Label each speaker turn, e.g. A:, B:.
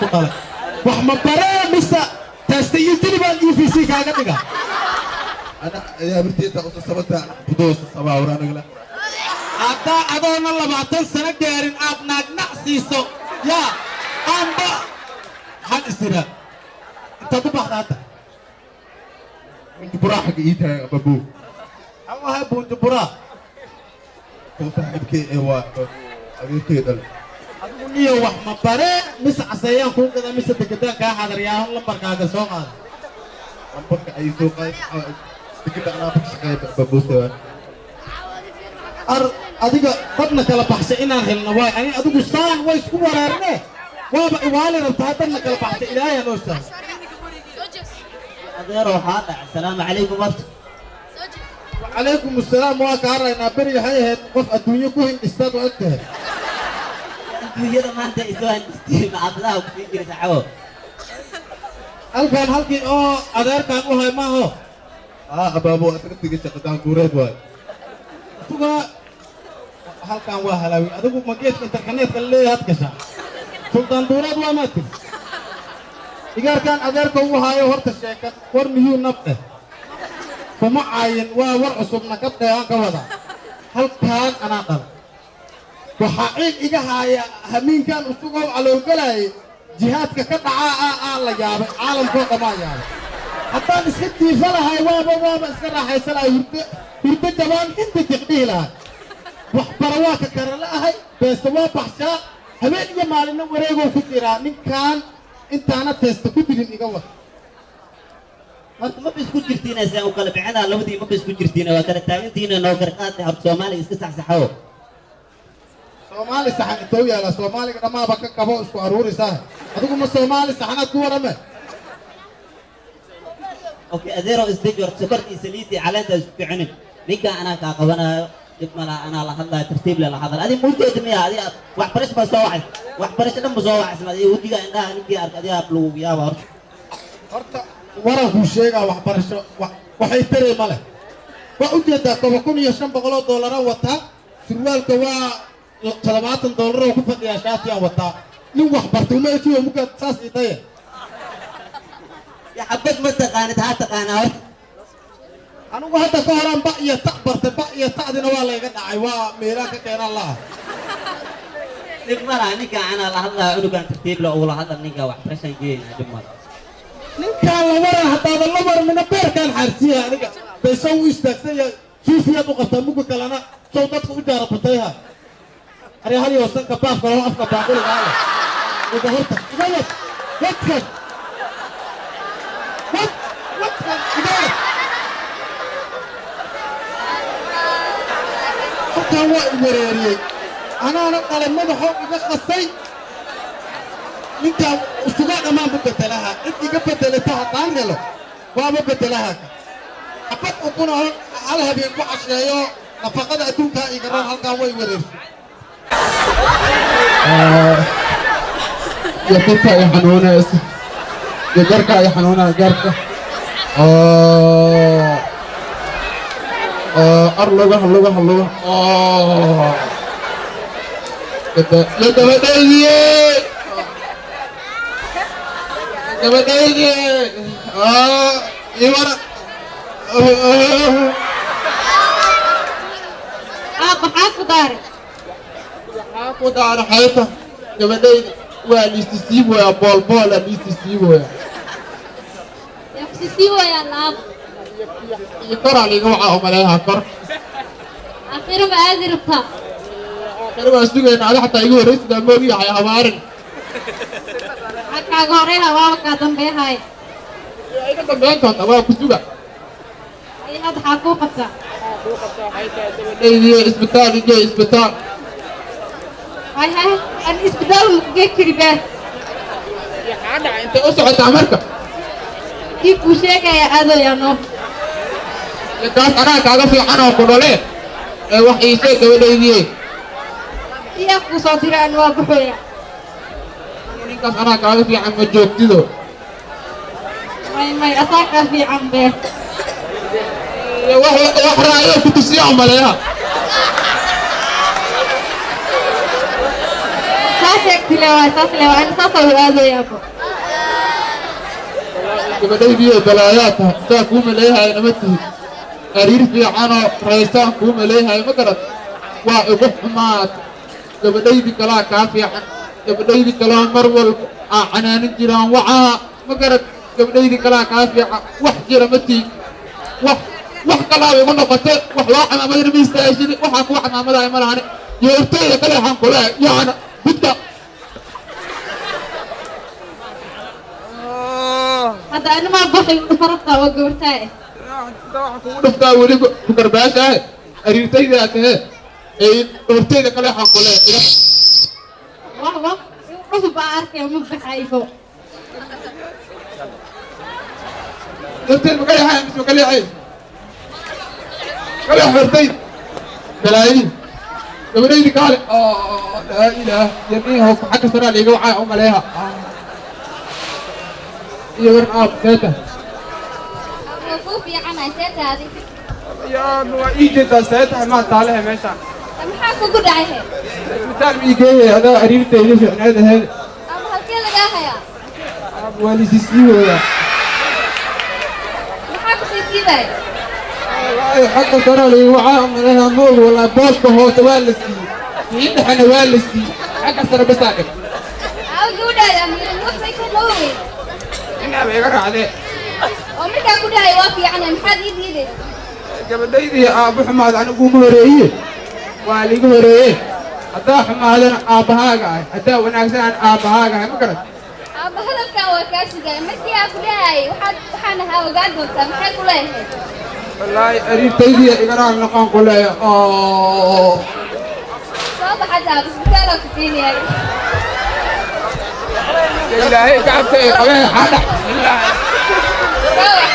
A: Ku dhalay wax ma baree mise teesta iyo dilibaan EVC kaaga dhiga?
B: Ana habarteeda usasabata budoo sasabaa war anagala.
A: Haddaa adoona 20 sano gaarin aad naagnac siiso, yaa amba maxaan isiraa? Intaad u baxda hadda?
B: Buraa xagga ii taagan, ababow.
A: Maxuu ahay buunjuburaa?
B: Koo saaxiibkay ee waa adeerkay dhale.
A: Adigu niyo wax ma baree mise caseeyaan kuu gada mise dekedaan kaa xadaryaa? Lambarkaaga soo qaada.
B: Lambarka ay soo qaaday, dekeda anaa ka shaqeeya, ababowsa.
A: Ar adiga dadna kala baxshay inaan helno waay. Ani adigu saan way isku wareerne, waaba iwaali rabtaa. Dadna kala baxshay Ilaahay noo sahlo.
C: Adeero, waxaa dhacay? Asalaamu calaykum horta.
A: Wacalaykum assalaam. Waa kaa raynaa. Beri waxay ahayd qof adduunyo ku hindhistaad u eg tahay.
C: Adduunyada maanta isoo handistay macabadaha kusii jira saxabo.
A: Halkan halkii oo adeerkaan u hay maaho?
B: Aa abaabo, asaga tiga shaqadaan guureed waay.
A: Isuguna halkan waa halaawi. Adigu ma geedka internetka la leeyahay had gashaa? Suldaan Duureed waa maa tiri igaarkaan adeerka u haayo. Horta sheeka war miyuu nabdheh kuma caayin, waa war cusubna kabdheh aan ka wadaa. Halkaan anaa dhala, waxaa ciil iga haaya hamiinkan usugoo caloolgalaayay jihaadka ka dhacaa. Aa la yaabay, caalamkoo dhammaa yaabay. Haddaan iska jiifa lahay, waaba iska raaxaysan lahay, hurdo hurdo jabaan inta tiqdhihi lahay. Waxbara waa ka karala ahay, beesa waa baxshaa, habeen iyo maalinna wareegoo ku jiraa. Ninkaan intaana teesta ku dilin iga wad.
C: Horta maba isku jirtiina, saan u kala bixinaa labadii, maba isku jirtiina, waa kala taagantiina. Noo garqaadle horta, Soomaaliga iska saxsaxo.
A: Soomaali saxan intou yaala? Soomaaliga dhammaaba ka qabo isku aruurisaa. Adigu ma Soomaali saxanaad ku warame?
C: Okay adeero, isdeji horta. Sokorta iyo saliidda iyo caleenta isku kicinin. Ninkan anaa kaa qabanaayo, dhib ma laha. Anaa la hadlaayo, tartiib le la hadal. Adi muujeeda miya? Adi waxbarasho baa soo wacay, waxbarasho dhan ba soo wacaysan. Adi wejiga indhaha ninkii arka adigaa lagu yaaba horta.
A: Horta waran kuu sheegaa, waxbarasho waxay tarey ma leh. Waa ujeedaa, 10,500 oo doolara wataa, surwaalka waa $70 oo ku fadhiyaa, shaatiyaan wataa. Nin wax bartay uma ekiyo mukaad saas ii daye.
C: Ya xabad ma taqaanid? Haa, taqaanaa horta.
A: Anigu hadda ka horaan ba iyo ta bartay, ba iyo ta'dina waa layga dhacay, waa meelaan ka keenaan laha.
C: Dhib ma laha, ninkan anaa la hadlaayo. Cunugan tartiib le ugula hadal ninka, waxbarashaan geeyna, dhib ma laha.
A: Ninkaan la waran, haddaadan la warmina beerkaan xaarsiya. Aniga baysow u istaagsan yahay, suufiyaad u qabtaa, muga kalena sow dadka u jaara batayha aryahalyo sanka baafka loo afka baaquliga ale. Iga horta, iga wad wadkan, wad wadkan, iga wad. Halkaan waa i wareeriyey, anaana dhalay, madaxoo iga qasay. Ninkaan usugaa dhammaan bu bedelaha, cid iga bedelata haddaan helo waaba bedelaha. Ka xabad ukuna hal habeen ku casheeyo, nafaqada adduunkaa iga ran. Halkaan way wareersay.
B: Iyo tinta ay xanuunayso iyo garka ay xanuunaya garka oo ar lugaha lugaha lugaha oo iyo gabadhaydii, gabadhaydii iyo wara.
D: Aabba, maxaa ku daaray?
B: Maxaa ku daara xayta? Gabadhayda waa liisisiibooyaa, boolboola liisisiibooyaa.
D: Yaa ku sii wayaa laabo?
B: Iyo koraa liiga waxaa umaleeyaha kor.
D: Aakhiro ma aadi rabtaa?
B: Aakhiro waa sugayna. Adi xataa igu horraysidaa moogi waxay habaarin.
D: Maxaa kaaga horeyha? Waaba kaa dambeehaay.
B: Iga dambeyn doonta, waa ku suga.
D: Ay, hadda xaa kuu qabtaa?
B: Gabadhaydiyo isbitaal iyo isbitaal.
D: Hay hay, an isbitaal makugee kari baa.
B: Maxaa dhacay? Intay u socotaa marka?
D: Kii kuu sheegaya aadoyaa noo.
B: Iyo kaas anaa kaaga fiican oo ku dhale ee wax ii sheeg, gabadhaydiye.
D: Iyaa kuu soo diray? An waa baxooya.
B: Ninkaas anaa kaaga fiican, ma joogtido.
D: May may, asaa kaa fiican bee.
B: Iyo wax wax raayo ku tusiya umaleeha.
D: Saas. Sheegti le waay, saas le waay, saasaa u aadayaabo.
B: Gabadhaydiiyo balaayaa tahay, saa kuu maleeyahay nama tihid ariir fiicanoo raysaan kuu maleeyahay, ma garat? Waa igu xumaad. Gabadhaydii kalaa kaa fiican, gabadhaydii kaloo mar walba aa canaanin jiraan wacaa, ma garat? Gabadhaydii kalaa kaa fiican, wax jira ma tihid. Wax wax kalaaba igu noqote, wax loo camaamadina ma istaashini, waxaa kuu camaamadaya ma lahani. Yoortayda kale waxaan kuleehay yaana budka.
D: Hadda animaa baxay farabtaa oo gabartaa.
B: Waxaan kugu dhuftaa weliba kukarbaashaahe, ariirtaydaa tahe ee hortayda kale waxaan kuleehay iga.
D: Wah wah, dhuf baa arkaya, ma baxaybo.
B: Hortayda ma ka leexay mise ma ka leexay? Ka leex hortayda balaayiin. Gabadhaydi kaale, laa ilaah yamiiho, xagga saraa liiga wacaa u maleeha iyo waran aab seeta.
E: Waa kuu fiicanahay, see tahay?
B: Yaa waa ii jeedaa, seetahay maa taalehe meeshaan.
E: Maxaa kugu dhacay he?
B: Isbitaal ma ii geeyay adaa ariirtayda fiicneed aheed?
E: Ama halkee lagaa hayaa?
B: Aab waa liisii sii woodaa.
E: Maxaa ku sii siibaay?
B: Wallaahi xagga sare liiga wacaa u maleeha, ma og wallaahi. Booska hoose waa la siiyey, kii dhexena waa la siiyey, xagga sare basaa dhig.
E: Aaw gabadhaada amiiran wax bay ka noogey.
B: Inaaba iga raacdee.
E: Oo markaa ku dhacay waa fiicanahay, maxaad ii diidaysa?
B: Gabadhaydii aabbo xumaad anigu uma horeeye, waa liiga horeeye. Haddaa xumaadana aabbahaaga ahay, haddaa wanaagsanaan aabbahaaga ahay, ma garat?
E: Aabba, hadalkan waa kaa sugaya. Markii aan ku dhahayay waxaad waxaan ahaa ogaan doontaa, maxay ku leeyahay?
B: Wallaahi ariirtaydii igaraal noqon ku leeya oo.
E: Soo baxada aab, isbitaalaa ku keenayay.
B: Ilaahay ka cabsay qabee xadha.
E: Soo bax.